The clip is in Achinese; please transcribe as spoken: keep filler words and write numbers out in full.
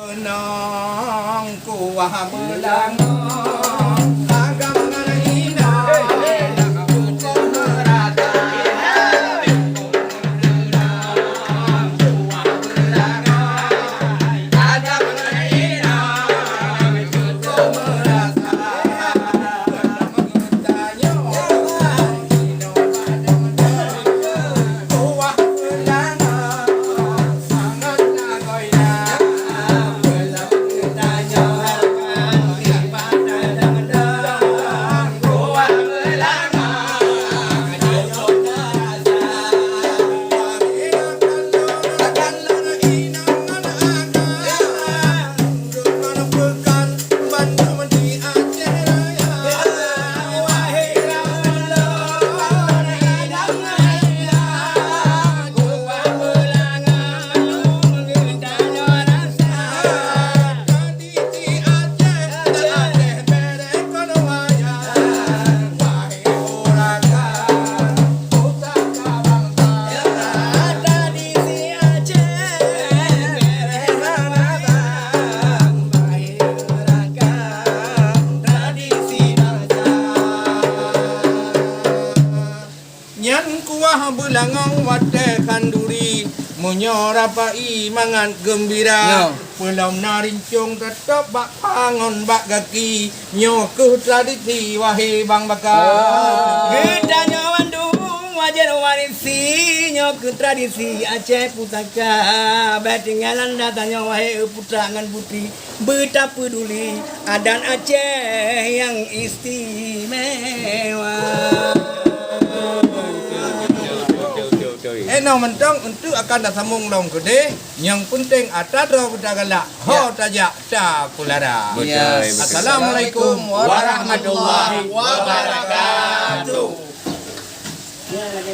Nong kuah beulangong, agam ngon inong, cukup meurata. Agam ngon inong, cukup meurata. Tanyoe, kuah beulangong. Nyan kuah beulangong watée khanduri, meunyoe rapai mangat geumbira. Nyoe. Peulom na rincong teutôb bak pangon bak gaki, nyoe kheueh tradisi wahé bang baka. Oh. Geutanyoe bandum wajéb warisi, nyoe kheueh tradisi Aceh pusaka. Bèk tinggai landa tanyoe wahé putra ngon putri. Beutapeuduli adat Aceh nyang istimewa. Inoe mantong untuk akan tasambong lom keudeh, nyang peunteng atra droe beutagalak, ho tajak tapeulara. Beutôi, beutôi. Assalamualaikum warahmatullahi wabarakatuh.